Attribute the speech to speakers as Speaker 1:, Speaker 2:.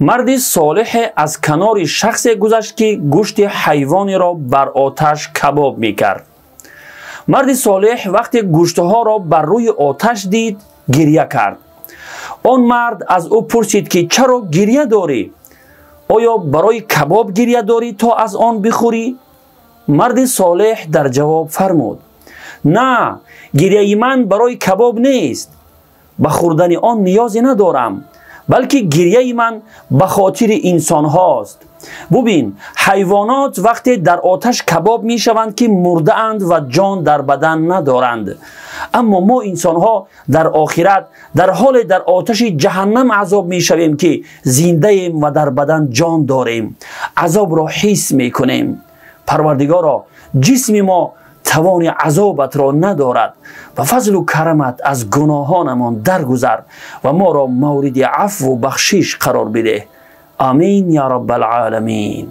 Speaker 1: Марди солеҳе аз канори шахсе гузашт, ки гӯшти ҳайвонеро бар оташ кабоб мекард. Марди солеҳ вақте гӯштҳоро бар рӯи оташ дид, гирья кард. Он мард аз ӯ пурсид, ки чаро гирья дорӣ? Оё барои кабоб гирья дорӣ, то аз он бихӯрӣ? Марди солеҳ дар ҷавоб фармуд: на, гирьяи ман барои кабоб нест, ба хӯрдани он ниёзе надорам, балки гирьяи ман ба хотири инсонҳост. Бубин, ҳайвонот вақте дар оташ кабоб мешаванд, ки мурдаанд ва ҷон дар бадан надоранд. Аммо мо инсонҳо дар охират дар ҳоле дар оташи ҷаҳаннам азоб мешавем, ки зиндаем ва дар бадан ҷон дорем, азобро ҳис мекунем. Парвардигоро, ҷисми мо тавони азобатро надорад. Ба фазлу карамат аз гуноҳонамон даргузар ва моро мавриди афву бахшиш қарор бидеҳ. Амин я раббал оламин.